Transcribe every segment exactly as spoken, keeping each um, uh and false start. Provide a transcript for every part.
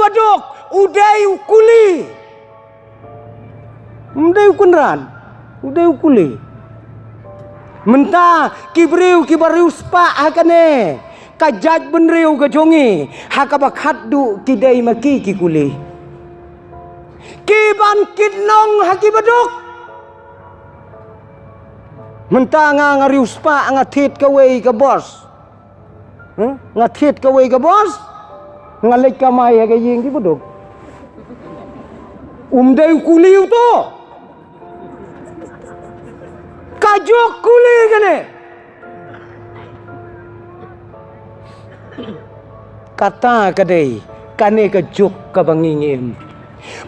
Baduk, u dei u kuli. Um dei u kynran, u dei u kuli. Mynta ki briew kiba riewspah ha kane ka jaitbynriew ka jong ngi, ha kaba khatduh ki dei ma ki ki kuli. Ki ban kit nong ha ki baduk. Mynta nga, nga riewspah, nga thied kawei ka bos. Huh? Nga thied kawei ka bos. Nga leit kamai ha ka ïing ki baduk. Um dei u kuli uto. Ka juk kuli kane. Kata ka dei kane ka juk kaba ngi ngim.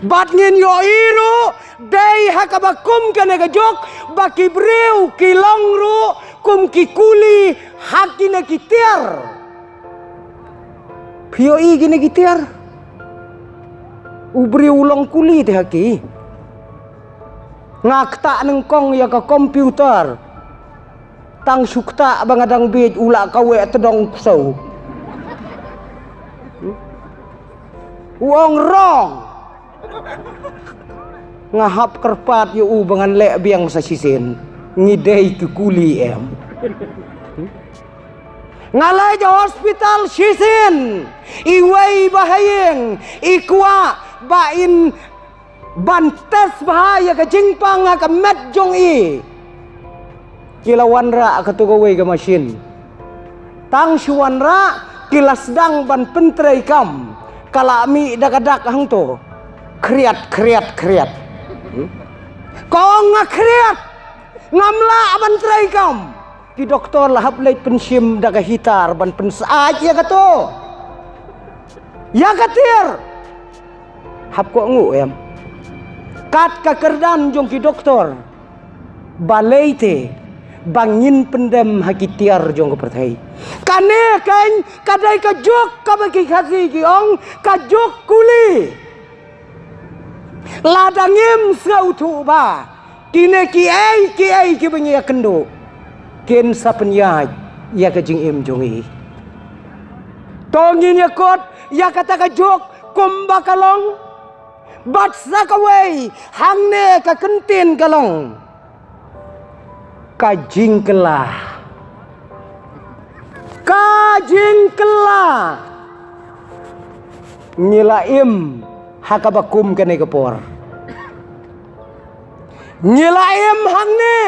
Bad ngin ïohi ruh dei ha kaba kum kane ka juk ba ki briew ki long ruh kum ki kuli ha kine ki tiar. Phi ïohi kine ki tiar? U briew u long kuli te ha ki. Nga ktah nyngkong ïa ka computer. Tang shu ktah ba nga dang bieit u la kaweh tdong ksew. U ong wrong. Nga hap kyrpad ïa u ba ngan leh biang sa shisien. Ngi dei ki kuli em. Nga leit hospital shisien. Iwei ba ha ïing i kwah ba in ban test bha ïa ka jingpang ha ka met jong i. Ki la wanrah kato kawei ka machine. Tang shu wanrah ki la sdang ban pyntreikam. Ka la mih da ka dak hangto. Khriat, khriat, khriat. Hmm? Ka ong nga khriat. Ngam lah ban treikam. Ki doktor la hap leit pynshim da ka hitar ban pynsaid ïa kato. Ïa ka tiar. Hap kohnguh em. Kat ka kyrdan jong ki doktor. Balei te ba ngin pyndem ha ki tiar jong ka pyrthei. Kane kan ka dei ka juk kaba ki Khasi ki ong ka juk kuli. Lada ngim sngewthuh ba kine kiei kiei kiba ngi ïakynduh kin sa pynïaid ïa ka jingim jong ngi. To ngin ïakut ïa kata ka juk kumba ka long. Bad sa kawei hangne ka kyntien ka long ka jingkylla. Ka jingkylla. Ngi la im ha kaba kum kane ka por. Ngi la im hangne.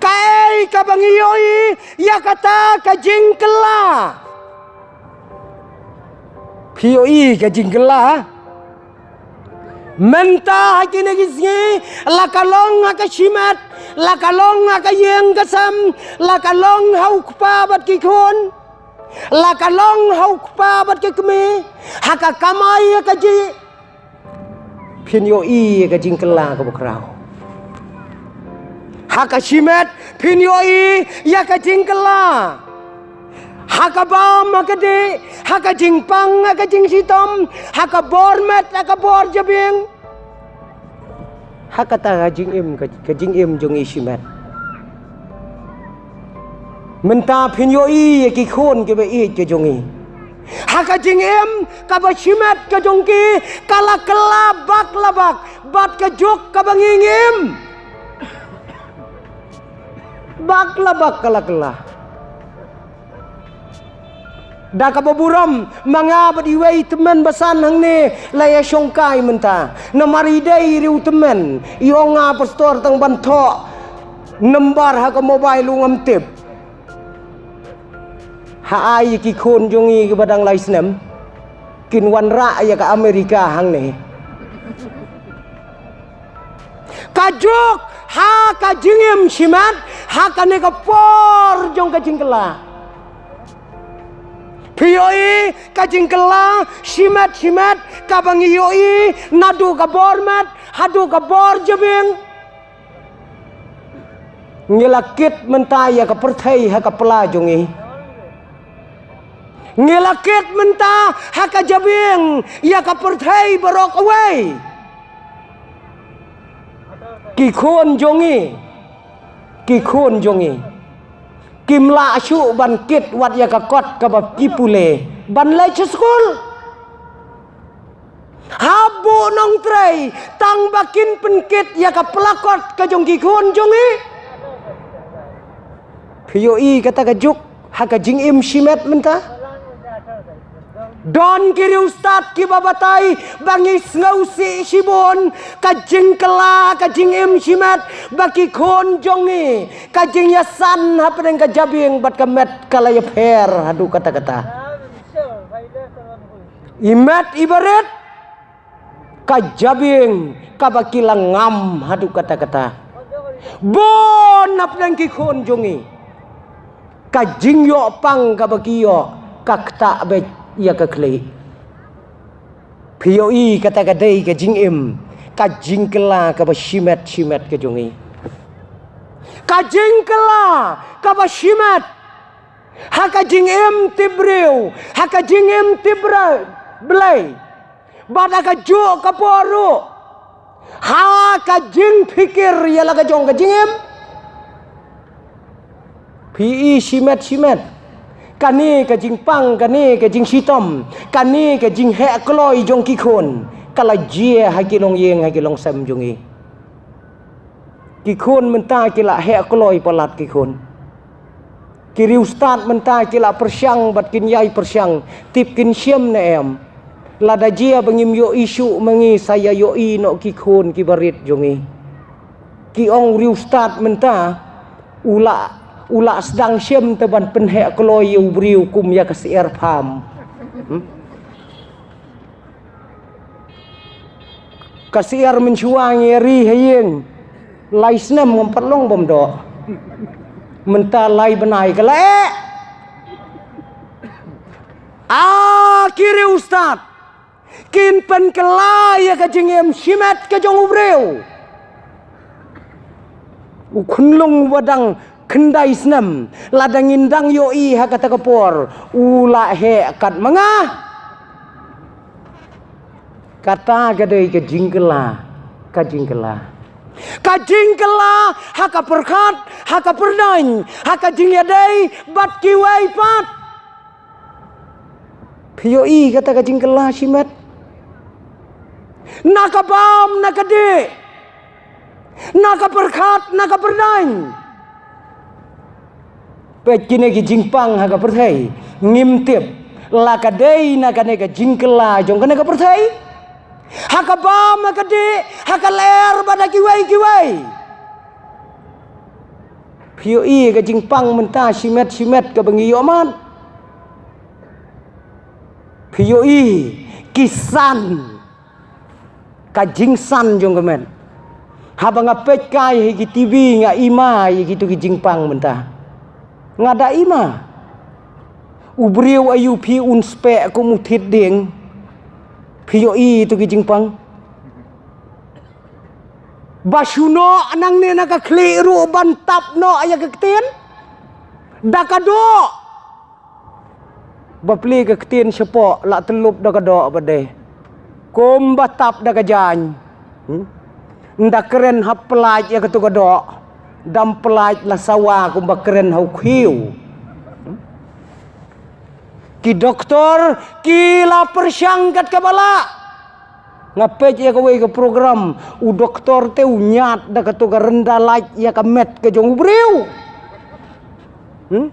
Kaei kaba ngi ïohi ïa kata ka jingkylla? Phi ïohi ka jingkylla? Mynta ha kine ki sngi la ka long ha ka shimet, la ka long ha ka ïing ka sem, la ka long ha u kpa bad ki khun, la ka long ha u kpa bad ki kmie, ha ka kamai ha ka jih. Phin ïohi ïa ka jingkylla kaba khraw. Ha ka shimet phin ïohi ïa ka jingkylla. Ha ka bam ha ka dih, ha ka jingpang ha ka jingshitom, ha ka bor met ha ka bor jabieng. Ha kata ka jingim ka, ka jingim jong ngi shimet. Mynta phin ïohi ïa ki khun kiba ïeit ki jong ngi. Ha ka jingim kaba shimet ka jong ki ka la kylla bak la bak bad ka juk kaba ngi ngim. Bak la bak ka la kylla. Da kaba burom ma nga bad iwei i tymmen basan hangne la ïa shongkai mynta. Namar i dei i riew tymmen, i ong nga pastor tang ban thoh number ha ka mobile u ngam tip. Ha ai ïa ki khun jong ngi kiba dang lai snem kin wanrah ïa ka America hangne. Ka juk ha ka jingim shimet ha kane ka por jong ka jingkylla. Phi ïohi ka jingkylla shimet shimet kaba ngi ïohi naduh ka bor met haduh ka bor jabieng. Ngi la kit mynta ïa ka pyrthei ha ka pla jong ngi. Ngi la kit mynta ha ka jabieng ïa ka pyrthei baroh kawei. Ki khun jong ngi, ki khun jong ngi kim lah shuh ban kit wat ïa ka kot kaba ki pule. ban leit sha skul. Hap buh nongtrei tang ba kin pynkit ïa ka placard ka jong ki khun jong i. Phi ïohi kata ka juk ha ka jingim shimet mynta? Don ki riewstad kiba batai ba ngi sngewsih shibun ka jingkylla ka jingim shimet ba ki khun jong i, ka jingïasan hapdeng ka jabieng bad ka met ka la ïapher haduh katta katta. I met i barit, ka jabieng kaba ki la ngam haduh katta katta. Bun hapdeng ki khun jong i, ka jingïoh pang kaba ki ïoh ka ktah beit ïa ka khlieh. Phi ïohi kata ka dei ka jingim, ka jingkylla kaba shimet shimet ka jong i. Ka jingkylla kaba shimet ha ka jingim tip briew, ha ka jingim tip Blei, bad ha kajuh ka por ruh ha ka jingpikir ïa la ka jong ka jingim. Phi i shimet shimet, kane ka jingpang, kane ka jingshitom, kane ka jingheh kloi jong ki khun ka la jia ha ki longïing ha ki longsem jong i. Ki khun mynta ki la heh kloi palat ki khun. Ki riewstad mynta ki la pyrshang bad kin ïai pyrshang, tip kin shim ne em. Lada jia ba ngim ïohi shuh ma ngi, sa ïa ïohi noh ki khun ki barit jong i. Ki ong riewstad mynta u la, u la sdang shim te ban pynheh kloi ïa u briew kum ïa ka syiar pham. Hmm? Ka syiar mynshuwa ngi ri ha ïing lai snem ngam pat long bym doh. Mynta lai bnai ka la eh. A ki riewstad kin pynkylla ïa ka jingim shimet ka jong u briew. U khunlung uba dang khyndai snem, lada ngin dang ïohi ha kata ka por, u la heh kat ma nga. Kata ka dei ka jingkylla, ka jingkylla. Ka jingkylla ha ka pyrkhat, ha ka pyrdaiñ, ha ka jingïadei bad kiwei pat. Phi ïohi kata ka jingkylla shimet? Na ka bam, na ka dih, na ka pyrkhat, na ka pyrdaiñ. Peit kine ki jingpang ha ka pyrthei, ngim tip la ka dei na kane ka jingkylla jong kane ka pyrthei. Ha ka bam, ha ka dih, ha ka lyer bad ha kiwei kiwei. Phi ïohi ka jingpang mynta shimet shimet kaba ngi ïoh mad? Phi ïohi ki san, ka jingsan jong ka met? Haba nga peit kai ha ki T V nga ïma ïa kitu ki jingpang mynta. Nga da ïma. U briew aïu phi un speh kum u thied dieng? Phi ïohi ïa kitu ki jingpang? Ba shu noh nangne na ka khlieh ruh ban tap noh ïa ka ktien da ka doh. Ba plie ka ktien shapoh, la tyllup da ka doh ba dei. Kumba tap da ka jaiñ. Hmm? Nda kren hap pyllait ïa katu ka doh. Dam pyllait la sawa kumba kren ha u khiew. Hmm? Ki doktor ki la pyrshang kat kaba lah. Nga peit ïa kawei ka program, u doktor te u ñiad da katu ka rynda lait ïa ka met ka jong u briew. Hmm?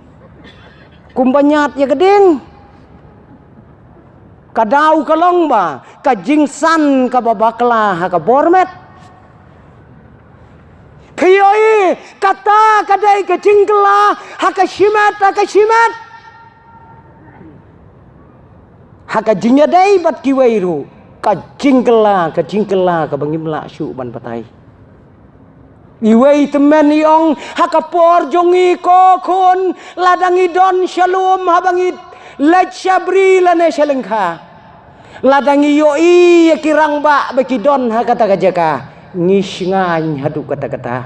Kumba ñiad ïa ka dieng. Ka daw ka long ba ka jingsan kaba bakla ha ka bor met. Phi ïohi, kata ka dei ka jingkylla ha ka shimet, ha ka shimet. Ha ka jingïadei bad kiwei ruh, ka jingkylla, ka jingkylla kaba ngim lah shuh ban batai. Iwei i tymmen i ong, ha ka por jong ngi ko khun, lada ngi don sha lum, haba ngi leit sha bri lane sha lyngkha, lada ngi ïohi ïa ki rangbah ba ki don ha kata ka jaka, ngi shngaiñ haduh katta katta.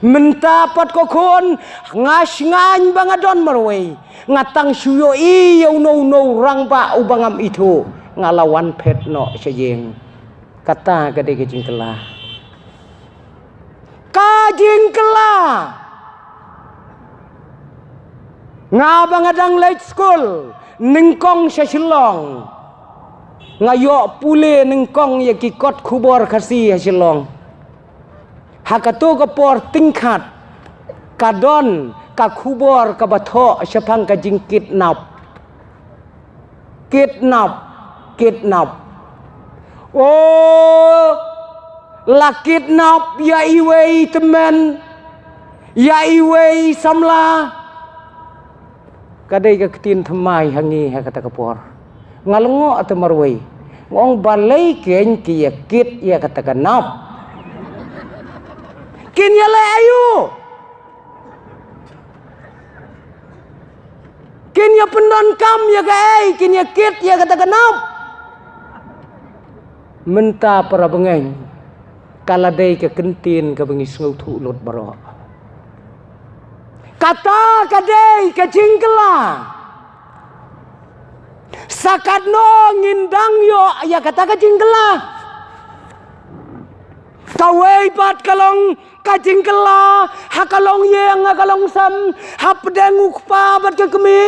Mynta pat ko khun, nga shngaiñ ba nga don marwei. Nga tang shu ïohi ïa uno uno u rangbah uba ngam ithuh, nga la wan phet noh sha ïing. Kata ka dei ka jingkylla. Ka jingkylla. Nga ba nga dang leit skul nyngkong sha Shillong, nga ïoh pule nyngkong ïa ki kot khubor Khasi ha Shillong. Ha kato ka por tyngkhat ka don ka khubor kaba thoh shaphang ka jingkidnap. Kidnap, kidnap. O, la kidnap ïa iwei i tymmen, ïa iwei i samla. Ka dei ka ktien thymmai ha ngi ha kata ka por. Nga lyngngoh te marwei. Nga ong balei keiñ ki ïa kit ïa kata ka nap. Kin ïa leh aïu? Kin ïa pyndonkam ïa kaei, kin ïa kit ïa kata ka nap. Mynta para bangeit, ka la dei ka kyntien kaba ngi sngewthuh lut baroh. Kata ka dei ka jingkylla. Sa katno ngin dang ïoh ïa kata ka jingkylla. Kawei pat ka long ka jingkylla ha ka longïing, ha ka longsem, hapdeng u kpa bad ka kmie.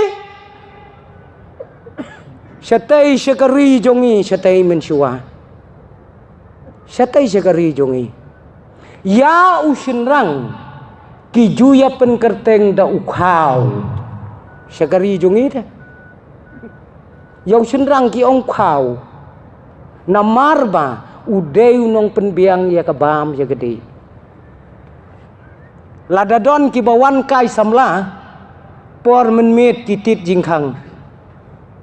Shatei sha ka ri jong ngi, shatei mynshuwa. Shatei sha ka ri jong ngi. Ïa u shynrang ki ju ïa pynkyrteng da u khaw. Sha ka ri jong ngi te. Ïa u shynrang ki ong khaw. Namar ba u dei u nongpynbiang ïa ka bam ïa ka dih. Lada don kiba wan kai samla, por mynmiet ki tied jingkhang.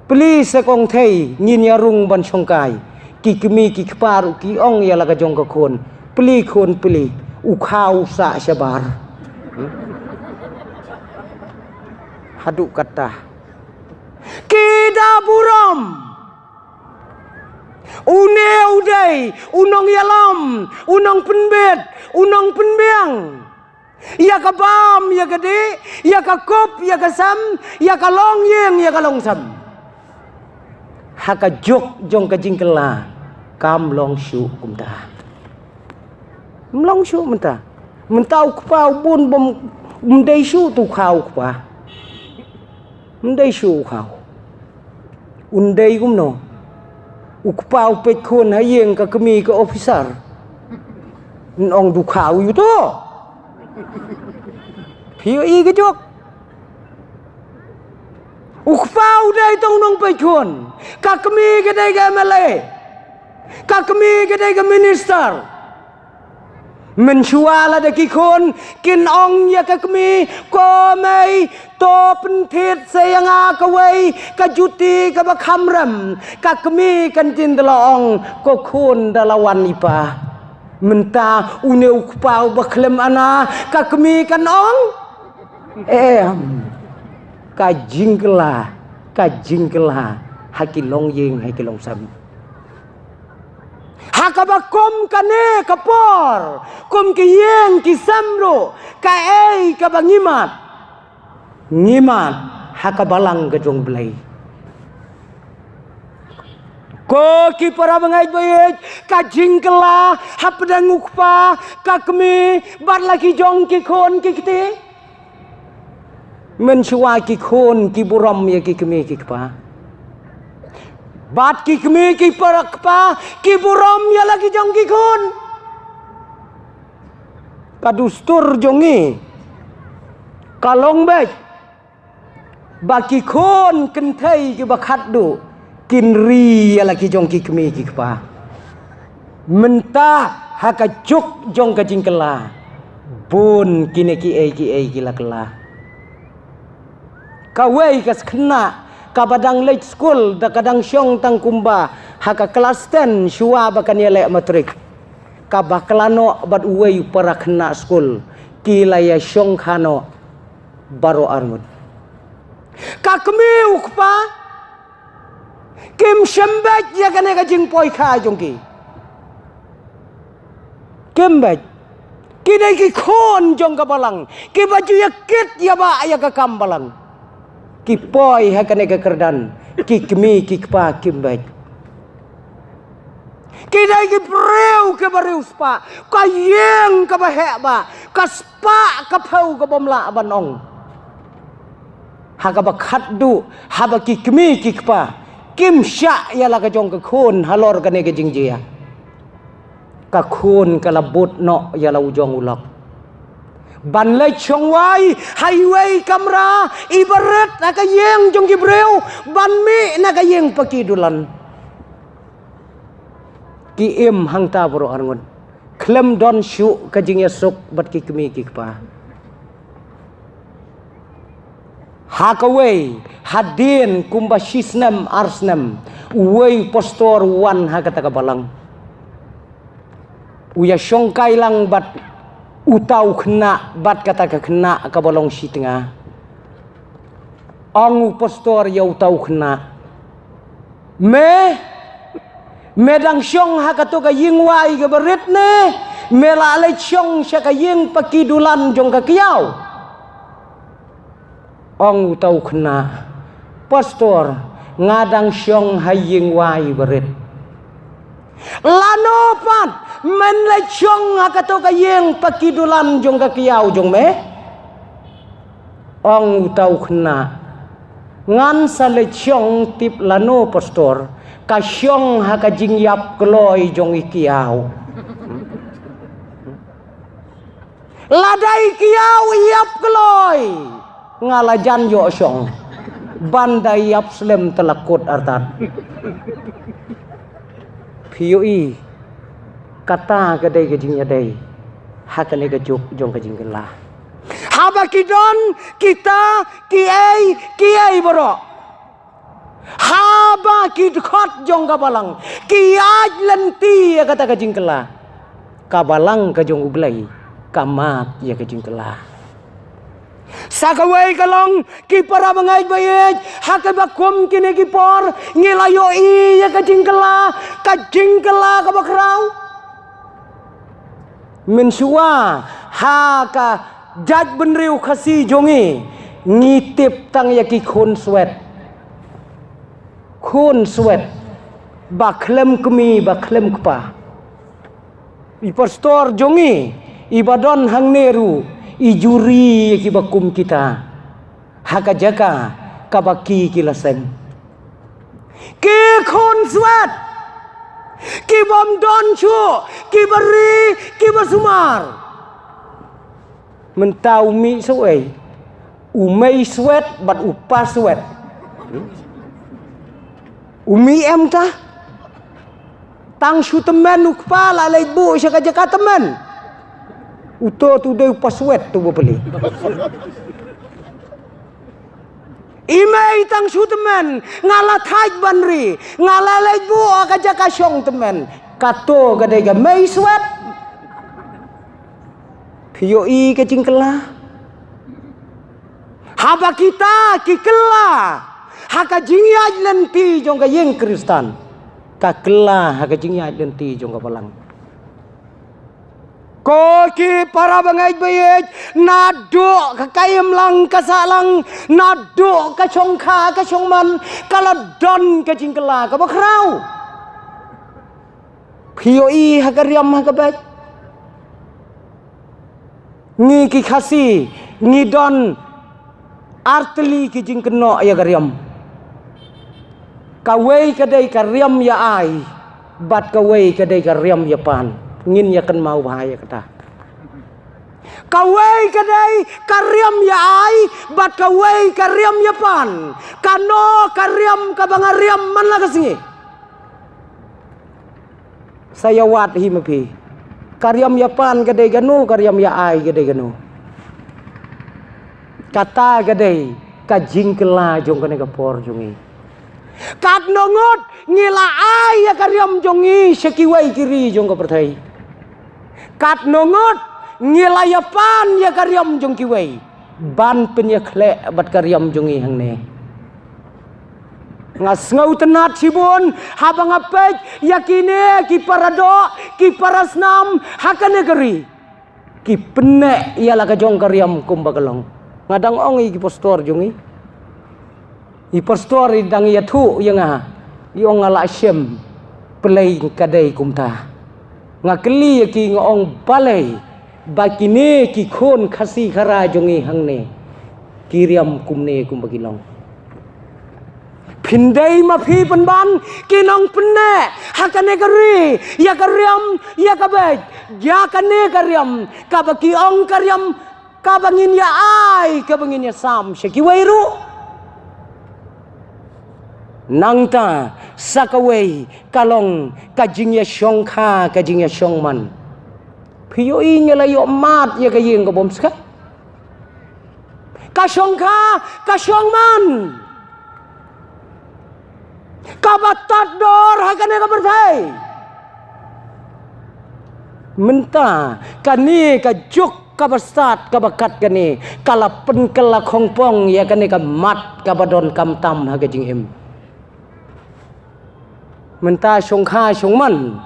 Plie sa kong thei, ngin ïa rung ban shongkai. Ki kmie ki kpa ruh ki ong ïa la ka jong ka khun. Plie khun plie, u khaw sah shabar. Haduh katta. Ki da burom. Une u dei u nongïalam, u nongpynbit, u nongpynbiang. Ïa ka bam, ïa ka dih, ïa ka kup, ïa ka sem, ïa ka longïing, ïa ka longsem. Ha ka juk jong ka jingkylla, kam long shuh kumta. Ym long shuh mynta. Mynta u kpa u bun bym, ym dei shuh tu kha u kpa. Ym dei shuh u khaw. Un dei kumno? U kpa u peit khun ha ïing, ka kmie ka officer. Yn ong du khaw ïu to. Phi ïohi ka jok. U kpa u dei tang u nongpeit khun. Ka kmie ka dei ka M L A. Ka kmie ka dei ka minister. Mynshuwa lada ki khun kin ong ïa ka kmie, ko mei, to pynthied sa ïa nga kawei ka juti kaba kham rem. Ka kmie kan jin da la ong, ko khun, da la wan i pa. Mynta une u kpa uba khlem ana, ka kmie kan ong, em. Ka jingkylla, ka jingkylla ha ki longïing, ha ki longsem. Ha kaba kum kane ka por, kum ki ïing ki sem ruh, kaei kaba ngi mad? Ngi mad ha ka balang ka jong U Blei. Ko ki para bangeit ba ïeit, ka jingkylla hapdeng u kpa, ka kmie bad la ki jong ki khun ki kti. Mynshuwa ki khun ki burom ïa ki kmie ki kpa. Bad ki kmie ki para kpa ki burom ïa la ki jong ki khun. Ka dustur jong ngi ka long beit ba ki khun kynthei kiba khatduh kin ri ïa la ki jong ki kmie ki kpa. Mynta ha ka juk jong ka jingkylla, bun kine kiei kiei ki la kylla. Kawei ka khynnah kaba dang leit skul, da ka dang shong tang kumba ha ka klas ten shuwa ba kan ïaleh matrik. Kaba kylla noh bad uwei u para khynnah skul, ki la ïa shongkha noh baroh arngut. Ka kmie u kpa kim shem beit ïa kane ka jingpoi kha jong ki. Kim beit. Ki dei ki khun jong ka balang, kiba ju ïa kit ïa ba ïa ka kam balang. Ki poi ha kane ka kyrdan, ki kmie ki kpa kim beit. Ki dei ki briew kiba riewspah, ka ïing kaba heh bah, ka spah ka phew kabym lah ban ong. Ha kaba khatduh, haba ki kmie ki kpa kim shah ïa la ka jong ka khun halor kane ka jingjia, ka khun ka la bud noh ïa la u jong u lok ban leit shong wai ha iwei i kamra iba rit ha ka ïing jong ki briew, ban mih na ka ïing paki dulan. Ki im hangta baroh arngut, khlem don shuh ka jingïasuk bad ki kmie ki kpa. Ha kawei, hadien kumba shi snem ar snem, uwei u pastor u wan ha kata ka balang. U ïashongkai lang bad uta u khynnah bad kata ka khynnah kaba long shi tnga. Ong u pastor ïa uta u khynnah, "Me, me dang shong ha kato ka ïing wai kaba rit ne me la leit shong sha ka ïing paki dulan jong ka kiaw?" Ong uta u khynnah, "Pastor, nga dang shong ha ïing wai ba rit." "Lano pat men leit shong ha kato ka ïing paki dulan jong ka kiaw jong me?" Ong uta u khynnah, "Ngan sa leit shong tip lano, pastor, ka shong ha ka jingïap kloi jong i kiaw." "Lada i kiaw i ïap kloi, nga la jan ïoh shong. Ban da ïap slem te la kut artat." Phi ïohi, kata ka dei ka jingïadei ha kane ka juk jong ka jingkylla. Haba ki don kita kiei kiei baroh, haba ki dkhot jong ka balang ki ïaid lynti ïa kata ka jingkylla, ka balang ka jong U Blei ka mad ïa ka jingkylla. Sa kawei ka long, ki para bangeit ba ïeit, ha kaba kum kine ki por ngi la ïohi ïa ka jingkylla, ka jingkylla kaba khraw. Mynshuwa ha ka jaitbynriew Khasi jong ngi, ngi tip tang ïa ki khun swet. Khun swet ba khlem kmie ba khlem kpa. I pastor jong ngi iba don hangne ruh i juri ïa kiba kum kita ha ka jaka kaba ki ki la seng. Ki khun swet, ki bym don shuh, kiba ri, kiba sumar. Mynta u mih shuh ei, u mei swet bad u pa swet. U mih em ta? Tang shu tymmen u kpa la leit buh sha ka jaka tymmen. Uto tu dei u pa swet tu ba peli. I mei tang shu tymmen, nga la thait ban ri, nga la leit buh ha ka jaka shong tymmen. Kato ka dei ka mei swet. Phi ïohi ka jingkylla? Haba kita ki kylla ha ka jingïaid lynti jong ka ïing Khristan, ka kylla ha ka jingïaid lynti jong ka balang. Ko ki para bangeit ba ïeit, naduh ka ka imlang ka sahlang, naduh ka shongkha ka shongman, ka la don ka jingkylla kaba khraw. Phi ïohi ha ka riam ha ka beit? Ngi ki Khasi ngi don artylli ki jingkynnoh ïa ka riam. Kawei ka dei ka riam ïa ai, bad kawei ka dei ka riam ïa pan. Ngin ïa kynmaw bha ïa kata. Kawei ka dei ka riam ïa ai, bad kawei ka riam ïa pan. Kano ka riam kaba nga riam man la ka sngi? Sa ïa wad hi ma phi. Ka riam ïa pan ka dei kano, ka riam ïa ai ka dei kano. Kata ka dei ka jingkylla jong kane ka por jong ngi. Katno ngut ngi la ai ïa ka riam jong ngi sha kiwei ki ri jong ka pyrthei. Katno ngut ngi la ïa pan ïa ka riam jong kiwei ban pynïakhleh bad ka riam jong ngi hangne. Nga sngewtynnat shibun haba nga peit ïa kine ki para doh, ki para snam ha kane ka ri. Ki pynneh ïa la ka jong ka riam kumba ka long. Nga dang ong ïa ki pastor jong ngi. I pastor i dang ïathuh ïa nga, i ong nga la shem balei ka dei kumta. Nga kylli ïa ki nga ong balei ba kine ki khun Khasi Khara jong ngi hangne Ki riam kumne kumba ki long. Phin dei ma phi pynban ki nongpynneh ha kane ka ri, ïa ka riam, ïa ka beit, ïa kane ka riam, kaba ki ong ka riam, kaba ngin ïa ai, kaba ngin ïa sam sha kiwei ruh. Nangta sa kawei ka long ka jingïashongkha, ka jingïashongman. Phi ïohi ngi la ïoh mad ïa ka ïing ka bym skhem. Ka shongkha, ka shongman. Kaba tad dor ha kane ka pyrthei. Mynta kane ka juk kaba stad kaba kat kane ka la pynkylla khongpong ïa kane ka mat kaba donkam tam ha ka jingim. Mynta shongkha shongman.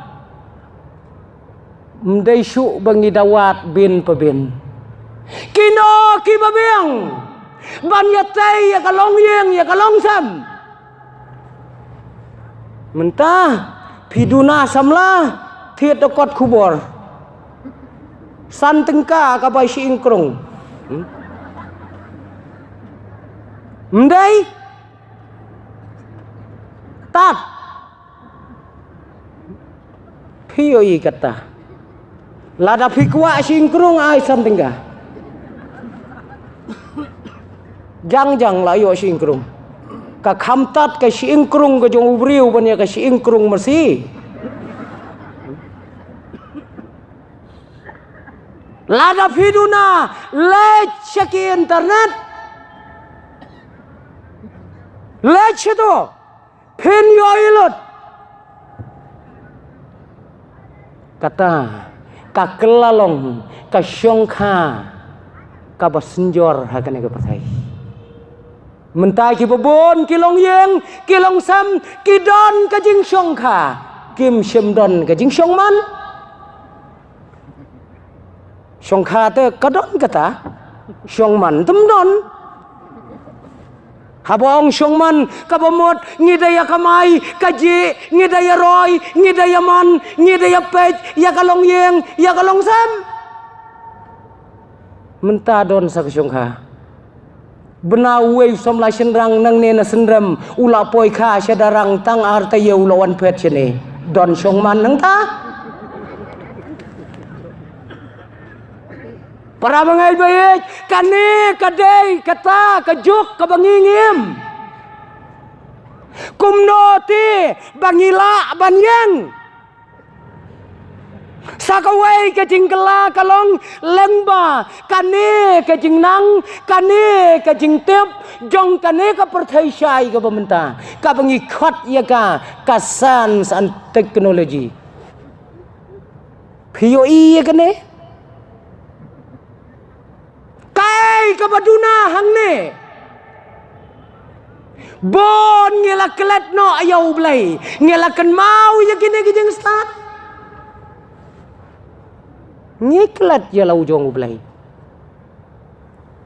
Ym dei shuh ba ngi da wad bin pa bin. Kino kiba biang ban ïatei ïa ka longïing, ïa ka longsem. Mynta phi duna samla thied da kot khubor. San tyngka ka bai shi ingkrung. Hmm? Ym dei? Tad. Phi ïohi kata. Lada phi kwah shi ingkrung ai san tyngka. Jang jang la ïoh shi ingkrung. Ka kham tad ka shi ingkrung ka jong u briew ban ïa ka shi ingkrung masi. Lada phi duna leit sha ki internet. Leit sha to. Phin ïohi lut. Kata ka kylla long ka shongkha kaba synjor ha kane ka pyrthei. Mynta kiba bun ki longïing, ki longsem, ki don ka jingshongkha, kim shym don ka jingshongman. Shongkha te ka don kata, shongman te ym don. Haba ong shongman kaba mut ngi da ïa kamai kajih, ngi da ïa roi, ngi da ïa man, ngi da ïa peit ïa ka longïing, ïa ka longsem. Mynta don sa ka shongkha. Bna uwei u samla shynrang nangne na Synrem u la poi kha sha Darrang tang ar taïew u la wan phet shane. Don shongman nangta. Para bangeit baieit, kane ka dei kata ka juk kaba ngi ngim. Kumno te ba ngi lah ban ïeng. Sa kawei ka jingkylla ka long lyngba kane ka jingnang, kane ka jingtip jong kane ka pyrthei shai kaba mynta, kaba ngi khot ïa ka ka science and technology. Phi ïohi ïa kane? Kaei kaba duna hangne? Bun ngi la klet noh ïa U Blei, ngi la kynmaw ïa kine ki jingstad. Ngi klet ïa la u jong U Blei.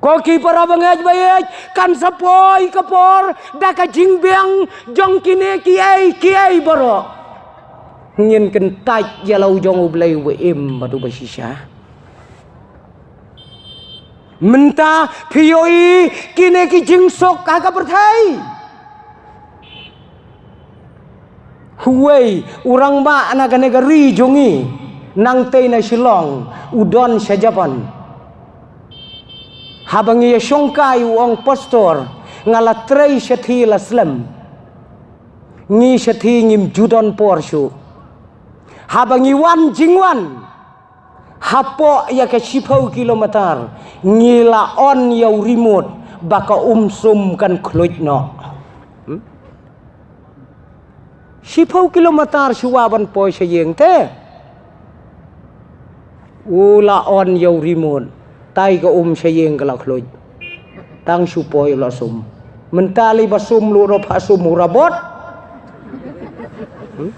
Ko ki para bangeit baieit, kan sa poi ka por da ka jingbiang jong kine kiei kiei baroh. Ngin kyntait ïa la u jong U Blei uba im bad uba shisha. Mynta phi ïohi kine ki jingsuk ha ka pyrthei. Uwei u rangbah na kane ka ri jong ngi, nangtei na Shillong, u don sha Japan. Haba ngi ïashongkai u ong, pastor, nga la trei shathie la slem. Ngi shathie ngim ju don por shuh. Haba ngi wan jingwan hapoh ïa ka shiphew kilometer, ngi la on ïa u remote ba ka um sum kan khluit noh. Hmm? Shiphew kilometer shuwa ban poi sha ïing te. U la on ïa u remote. Tai ka um sha ïing ka la khluit. Tang shu poi u la sum. Mynta lei ba sum luh ruh pha sum u rabot. Hmm?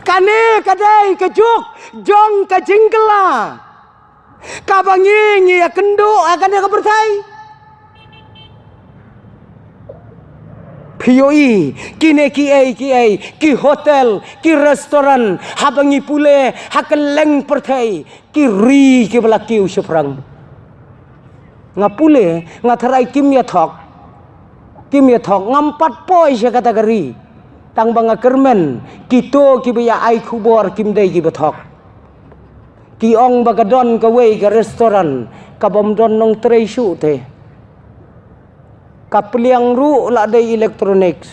Kane ka dei ka juk jong ka jingkylla kaba ngi ngi ïakynduh ha kane ka pyrthei. Phi ïohi kine kiei kiei, ki hotel, ki restaurant, haba ngi pule ha kylleng pyrthei, ki ri kiba la kiew shaphrang. Nga pule, nga tharai kim ïa thok. Kim ïa thok, ngam pat poi sha kata ka ri. Tang ba nga kyrmen, kito kiba ïa ai khubor kim dei kiba thok. Ki ong ba ka don kawei ka restaurant, kabym don nongtrei shuh te. Ka pliang ruh la dei electronics.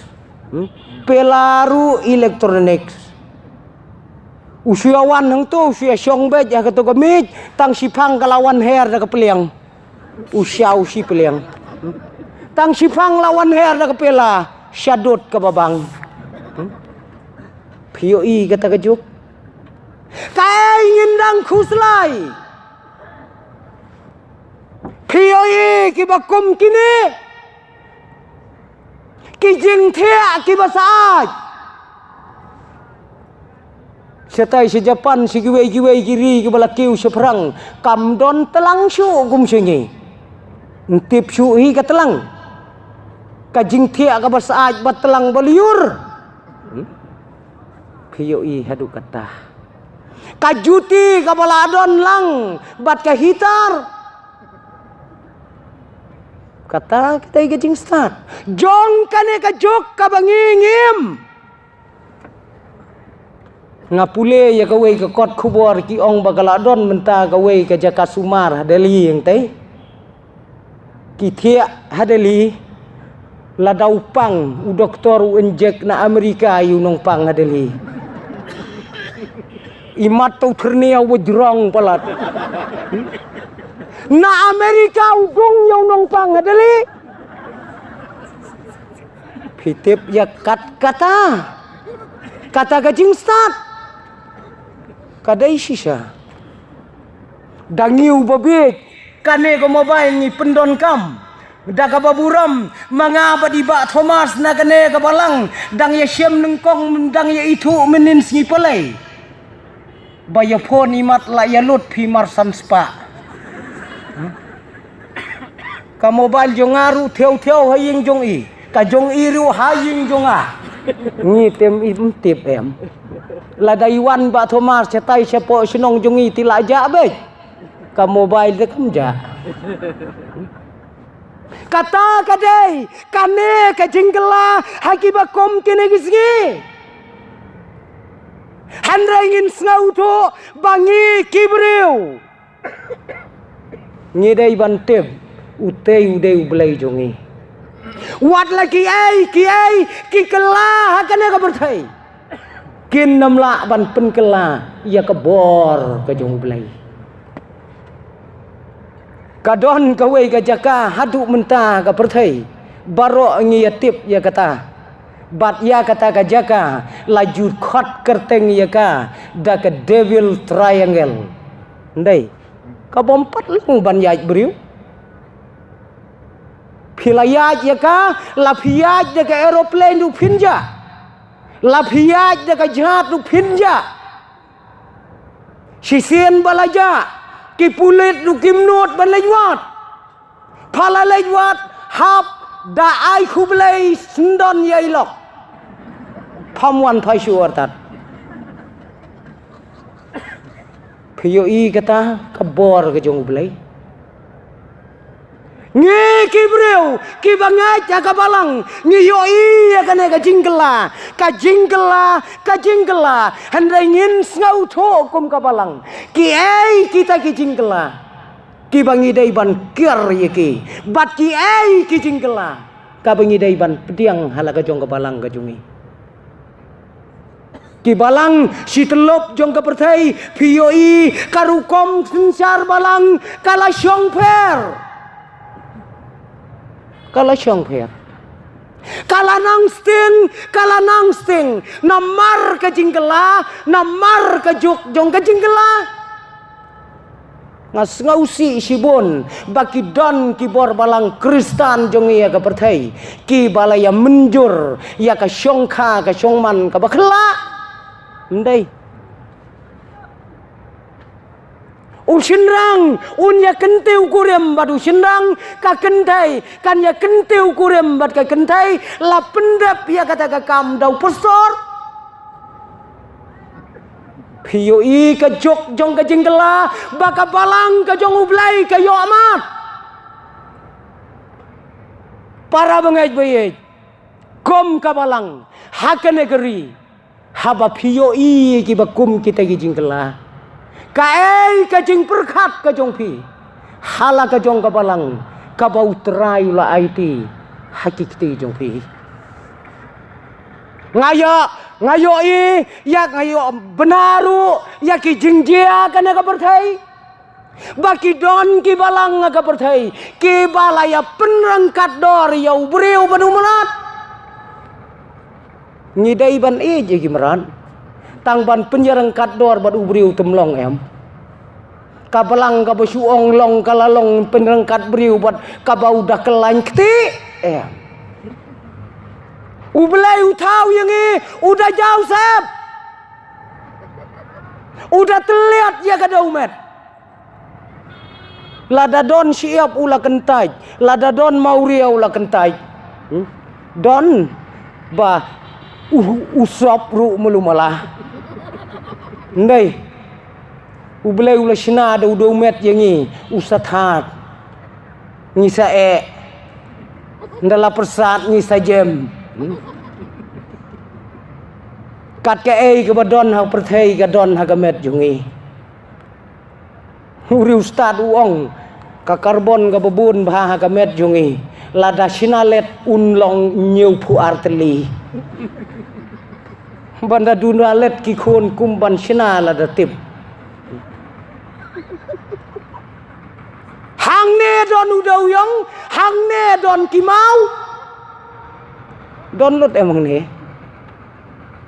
Hmm? Pela ruh electronics. U shu ïa wan hangto, u shu ïa shong beit ïa kato ka miej, tang shiphang ka la wan her da ka pliang. U sha u shi pliang. Hmm? Tang shiphang la wan her da ka pela, sha dud kaba bang. Hmm? Phi ïohi kata ka juk. Kaei ngin dang khuslai. Phi ïohi kiba kum kine. Ki jingthiah kiba syaid. Shatai sha Japan, sha kiwei kiwei ki ri kiba la kiew shaphrang, kam don tlang shuh kum sha ngi. Ym tip shuh hi ka tlang. Ka jingthiah kaba syaid bad tlang ba lyiur. Hmm? Phi ïohi haduh katta. Ka juti kaba la don lang bad ka heater. Kata ka dei ka jingstad jong kane ka juk kaba ngi ngim. Nga pule ïa kawei ka kot khubor ki ong ba ka la don mynta kawei ka jaka sumar ha Delhi hangtei. Ki thiah ha Delhi, lada u pang, u doktor u injek na Amerika ïa u nongpang ha Delhi. Imat to thyrnia u jrong palat. Na Amerika u dung ïa u nongpang ha Delhi. Phi tip ïa kat kata. Kata ka jingstad. Ka dei shisha. Da ngi u ba bieit. Kane ka mobile ngi pyndonkam da kaba burom, ma nga bad i Bah Thomas na kane ka balang, dang ïa shem nyngkong, dang ïa ithuh mynnin sngi Palei. Ba ïa phone imat la ïa lut phi marsan spah. Ka mobile jong nga ruh thew thew ha ïing jong i. Ka jong i ruh ha ïing jong nga. Ngi tem im tip em. Lada i wan Bah Thomas shatai shapoh shnong jong i te la jah beit. Ka mobile te kam jah. Kata ka dei, kane ka jingkylla ha kiba kum kine ki sngi. Hynrei ngin sngewthuh ba ngi ki briew. Ngi dei ban tip, utei u dei u Blei jong ngi. Wat la kiei kiei ki kylla ha kane ka pyrthei, kin ym lah ban pynkylla ïa ka bor ka jong u Blei. Ka don kawei ka jaka haduh mynta ka pyrthei, baroh ngi ïa tip ïa kata. Bad ïa kata ka jaka la ju khot kyrteng ïa ka da ka Devil Triangle. Ndei, ka bym pat long ban ïaid briew. Phi la ïaid ïa ka, la phi ïaid da ka aeroplane ruh phin jah. La phi ïaid da ka jahaj ruh phin jah. Shisien ba la jah, ki pulit ruh kim nud ban leit wad. Pha la leit wad, hap da ai khublei sngewdon ïa i lok. Pham wan phai shuh artat. Phi ïohi kata ka bor ka jong u Blei. Ngi ki briew kiba ngeit ha ka balang, ngi ïohi ïa kane ka jingkylla, ka jingkylla, ka jingkylla. Hynrei ngin sngewthuh kum ka balang, kiei kita ki jingkylla kiba ngi dei ban kiar ïa ki, bad kiei ki jingkylla kaba ngi dei ban pdiang ha la ka jong ka balang ka jong ngi. Ki balang shi tyllup jong ka pyrthei, phi ïohi ka rukom synshar balang ka la shongpher. Ka la shongpher. Ka la nang sting, ka la nang sting. Namar ka jingkylla, namar ka juk jong ka jingkylla. Nga sngewsih shibun ba ki don ki bor balang Khristan jong ngi ha ka pyrthei kiba la ïa mynjur ïa ka shongkha ka shongman kaba khyllah. Ndei. U shynrang un ïa kyntiew kurim bad u shynrang, ka kynthei kan ïa kyntiew kurim bad ka kynthei, la pyndep ïa kata ka kam da u pastor. Phi ïohi ka juk jong ka jingkylla ba ka balang ka jong u Blei ka ïoh mat. Para bangeit baieit, kum ka balang ha kane ka ri, haba phi ïohi ïa kiba kum kita ki jingkylla, kaei ka jingpyrkhat ka jong phi ha la ka jong ka balang kaba U Trai u la aiti ha ki kti jong phi? Nga ïoh, nga ïohi ïa, nga ïoh bynta ruh ïa ki jingjia kane ka pyrthei. Ba ki don ki balang ha ka pyrthei kiba la ïa pynryngkat dor ïa u briew bad u mrad. Ngi dei ban ïeit ïa ki mrad tang ban pynïaryngkat dor bad u briew, tymlong em? Ka balang kaba shu ong long ka la long pynryngkat briew bad kaba u da kyllain kti, em? U Blei u thaw ïa ngi, u da jaw sep, u da tylliat ïa ka dewmet. Lada don shyiap u la kyntait, lada don mawria u la kyntait. Hmm? Don ba u, u sop ruh malu mala. Ndei, U Blei u la shna da u dewmet ïa ngi, u sa thad, ngi sa eh. Nda la pyrsad ngi sa jem. Hmm? Kat kaei kaba don ha pyrthei ka don ha ka met jong ngi. U riewstad u ong, ka karbon kaba bun bha ha ka met jong ngi, lada shna let un long hynñiewphew ar tylli. Ban da duna let ki khun kum ban shna lada tip. Hangne don u dewïong, hangne don ki maw. Don lut em hangne?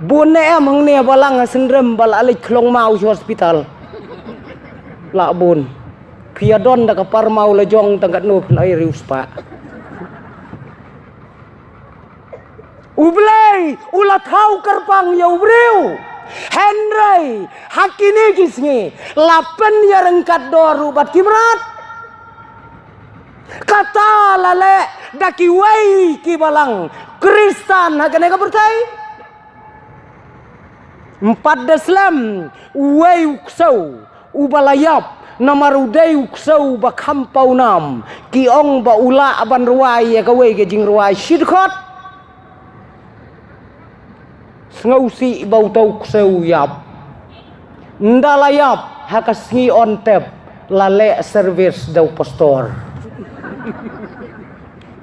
Bun ne em hangne balang ha Syriem ba la leit khlong maw sha hospital? La bun. Phi ïa don da ka par maw la jong tang katno phi la ïa riewspah. U Blei u la thaw kyrpang ïa u briew. Hynrei ha kine ki sngi la pynïaryngkat dor ruh bad ki mrad. Kata la leh da kiwei ki balang Khristan ha kane ka pyrthei. Em pat da slem uwei u ksew uba la ïap, namar u dei u ksew ba kham pawnam. Ki ong ba u lah ban rwai ïa kawei ka jingrwai shi dkhot. Sngewsih ba uta u ksew u ïap. Nda la ïap, ha ka sngi on tep la leh service da u pastor.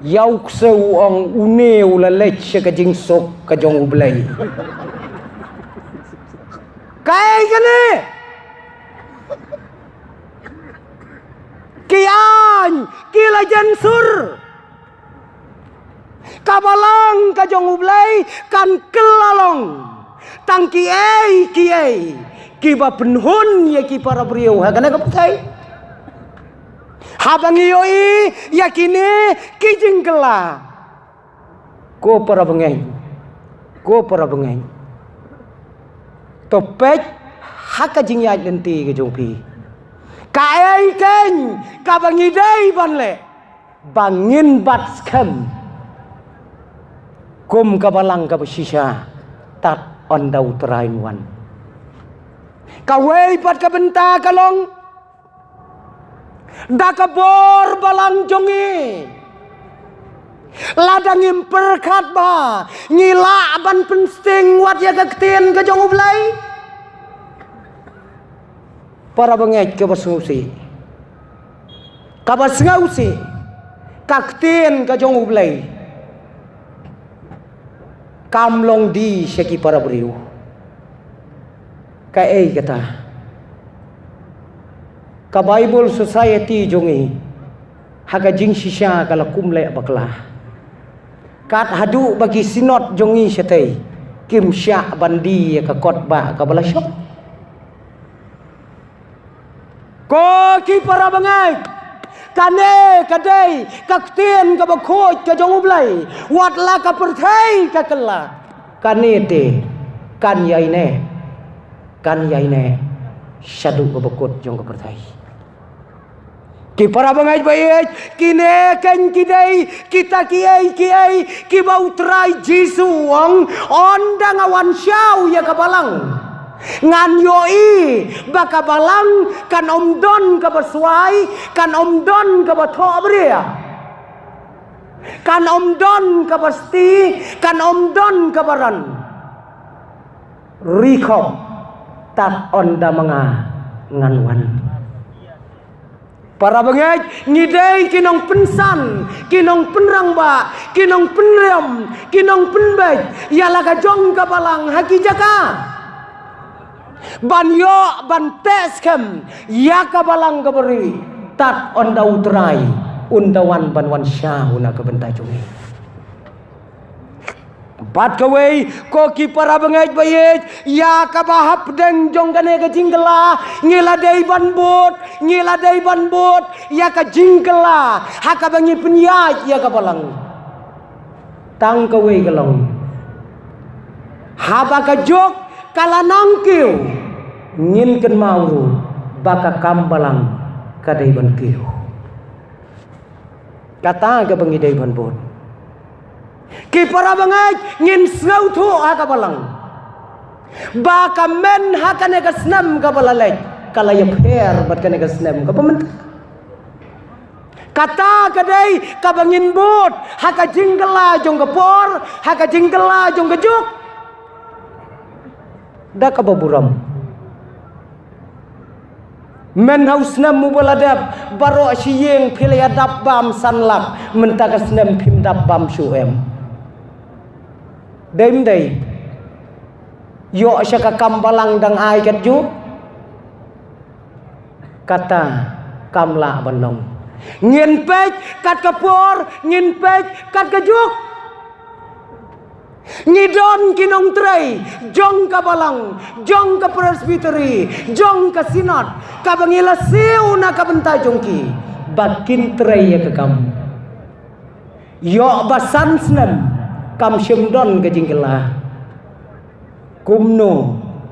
Ïa u ksew u ong une u la leit sha ka jingsuk ka jong U Blei. Kaei kane? Ki aiñ, ki la jan sur. Ka balang ka jong U Blei kan kylla long tang kiei kiei kiba pynhun ïa ki para briew ha kane ka pyrthei. Haba ngi ïohi ïa kine ki jingkylla, ko para bangeit, ko para bangeit, to peit ha ka jingïaid lynti ka jong phi. Kaei keiñ kaba ngi dei ban leh ba ngin bat skhem kum ka balang kaba shisha tad ynda U Trai un wan? Kawei pat ka bynta ka long da ka bor balang jong ngi. Lada ngim pyrkhat bha, ngi lah ban pynsting wat ïa ka ktien ka jong U Blei? Para bangeit, kaba sngewsih, kaba sngewsih, ka ktien ka jong U Blei kam long die sha ki para briew. Kaei kata? Ka Bible Society jong ngi ha ka jingshisha ka la kum leh bakla. Kat haduh ba ki synod jong ngi shatei kim shah ban die ïa ka kot ba kaba la shong. Ko ki para bangeit, kane ka dei ka ktien kaba khuid ka jong U Blei. Wat la ka pyrthei ka kylla, kane te kan ïai neh, kan ïai neh shaduh kaba kut jong ka pyrthei. Ki para bangeit baieit, kine keiñ ki dei kita kiei kiei kiba U Trai Jisu u ong, ynda nga wan shaw ïa ka balang, ngan ïohi ba ka balang kan ym don kaba swai, kan ym don kaba thoh bria. Kan ym don kaba sti, kan ym don kaba ran. Ri khop, tad ynda ma nga ngan wan. Para bangeit, ngi dei ki nongpynsan, ki nongpynrangbah, ki nongpynriam, ki nongpynbeit ïa la ka jong ka balang ha ki jaka. Ban ïoh ban teh skhem ïa ka balang kaba rieh, tad ynda U Trai un da wan ban wan shaw na ka bynta jong ngi. Bad kawei, ko ki para bangeit ba ïeit, ïa kaba hapdeng jong kane ka jingkylla, ngi la dei ban bud, ngi la dei ban bud ïa ka jingkylla ha kaba ngi pynïaid ïa ka balang. Tang kawei ka long, haba ka juk ka la nang kiew, ngin kynmaw ruh ba ka kam balang ka dei ban kiew. Kata kaba ngi dei ban bud. Ki para bangeit, ngin sngewthuh ha ka balang ba ka men ha kane ka snem kaba la leit ka la ïapher bad kane ka snem kaba mynta. Kata ka dei kaba ngin bud ha ka jingkylla jong ka por, ha ka jingkylla jong ka juk. Da kaba burom, men ha u snem uba la dep, baroh shi ïing phi la ïa dap bam san lak, mynta ka snem phim dap bam shuh em? Dei ym dei? Ïoh sha ka kam balang dang ai katjuh? Kata kam lah ban long. Ngin peit kat ka por, ngin peit kat ka juk. Ngi don ki nongtrei jong ka balang, jong ka presbytery, jong ka synod, kaba ngi la siew na ka bynta jong ki ba kin trei ïa ka kam. Ïoh ba san snem kam shym don ka jingkylla. Kumno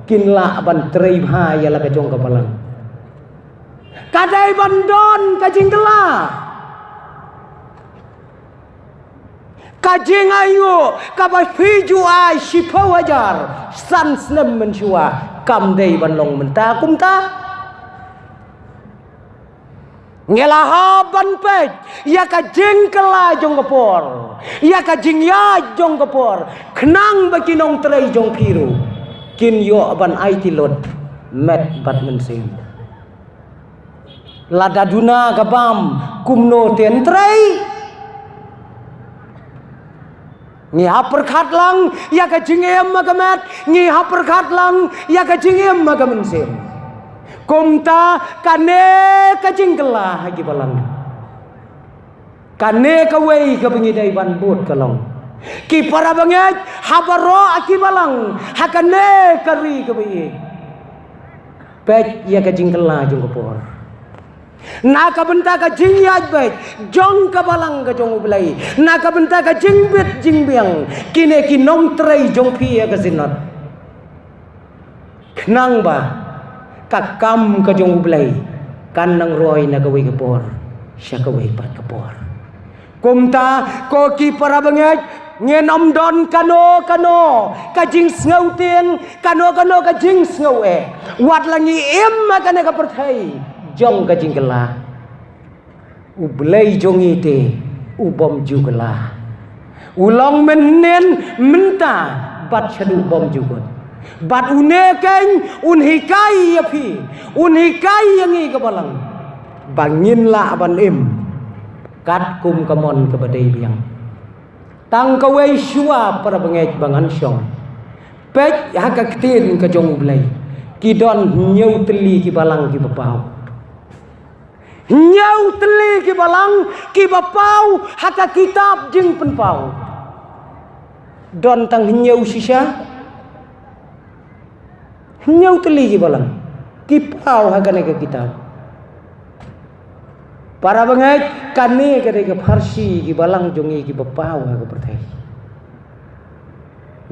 kin lah ban trei bha ïa la ka jong ka balang? Ka dei ban don ka jingkylla. Ka jingainguh kaba phi ju ai shiphew hajar, san snem mynshuwa, kam dei ban long mynta kumta. Ngi la hap ban peit ïa ka jingkylla jong ka por, ïa ka jingïaid jong ka por, khnang ba ki nongtrei jong phi ruh kin ïoh ban aiti lut met bad mynsiem. Lada duna ka bam, kumno te yn trei? Ngi hap pyrkhat lang ïa ka jingim ha ka met, ngi hap pyrkhat lang ïa ka jingim ha ka mynsiem. Kumta kane ka jingkylla ha ki balang, kane kawei kaba ngi dei ban bud ka long, ki para bangeit, ha baroh ki balang ha kane ka ri kaba ïeit, peit ïa ka jingkylla jong ka por. Na ka bynta ka jingïaid beit jong ka balang ka jong U Blei, na ka bynta ka jingbit jingbiang, kine ki nongtrei jong phi ïa ka synod, khnang ba ka kam ka jong U Blei kan nang roi na kawei ka por sha kawei pat ka por. Kumta, ko ki para bangeit, ngin ym don kano kano ka jingsngew tieng, kano kano ka jingsngew eh, wat la ngi im ha kane ka pyrthei jong ka jingkylla. U Blei jong ngi te u bym ju kylla. U long mynhynnin, mynta bad shaduh bym ju kut. Bad une keiñ un hikai ïa phi, un hikai ïa ngi ka balang, ba ngin lah ban im katkum ka mon kaba dei biang. Tang kawei shuwa, para bangeit, ba ngan shong, peit ha ka ktien ka jong U Blei, ki don hynñiew tylli ki balang kiba paw. Hynñiew tylli ki balang kiba paw ha ka kitab Jingpynpaw. Don tang hynñiew shisha? Hynñiew tylli ki balang ki paw ha kane ka kitab. Para bangeit, kane ka dei ka pharshi ki balang jong ngi kiba paw ha ka pyrthei.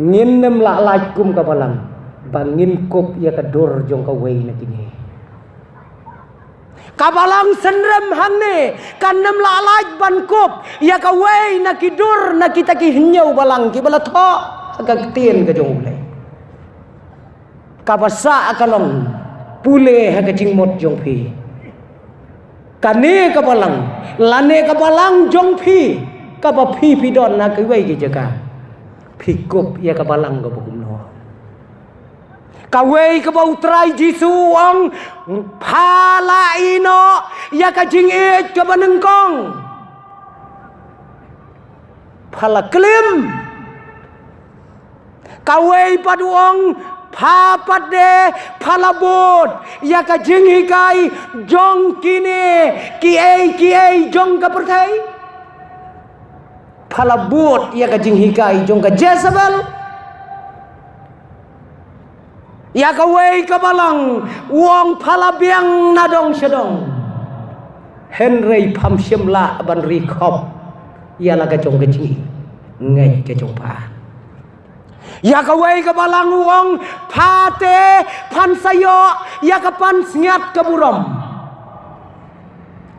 Ngin nym lah lait kum ka balang ba ngin kup ïa ka dur jong kawei na kine. Ka balang synrem hangne kan nym lah lait ban kup ïa kawei na ki dur na kita ki hynñiew balang kiba la thoh ha ka ktien ka jong U Blei. Kaba sah ka long, pule ha ka jingmut jong phi, kane ka balang lane ka balang jong phi kaba phi phi don na kawei ka jaka, phi kup ïa ka balang kaba kumno? Kawei kaba U Trai Jisu u ong, pha la ïehnoh ïa ka jingïeit kaba nyngkong. Pha la klim. Kawei pat u ong, pha pat de pha la bud ïa ka jinghikai jong kine kiei kiei jong ka pyrthei. Pha la bud ïa ka jinghikai jong ka Jezebel. Ïa kawei ka balang u ong, pha la biang na dong sha dong, hynrei pham shym lah ban ri khop ïa la ka jong ka jingngeit ka jong pha. Ïa kawei ka balang u ong, pha te phan sa ïoh ïa ka pansngiat ka burom.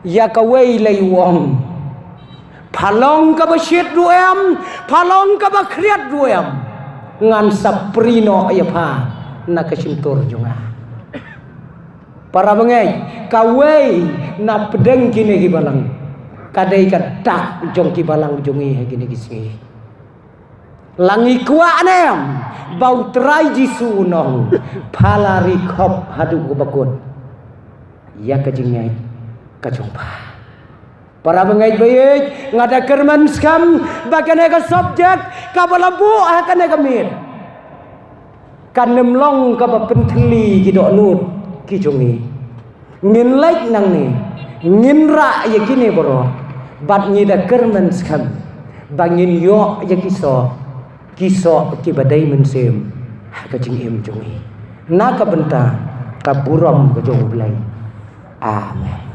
Ïa kawei lei u ong, pha long kaba shit ruh em, pha long kaba khriat ruh em, ngan sa prie noh ïa pha na ka shyntur jong nga. Para bangeit, kawei na pdeng kine ki balang ka dei ka dak jong ki balang jong ngi ha kine ki sngi. La ngi kwah ne em ba U Trai Jisu u ong, pha la ri khop haduh kaba kut ïa ka jingngeit ka jong pha. Para bangeit ba ïeit, nga da kyrmen skhem ba kane ka subject kaba la buh ha kane ka miet kan ym long kaba pynthylli ki dohnud ki jong ngi. Ngin leit nangne, ngin rah ïa kine baroh, bad ngi da kyrmen skhem ba ngin ïoh ïa ki soh, ki soh kiba dei mynsiem ha ka jingim jong ngi, na ka bynta ka burom ka jong U Blei. Amen.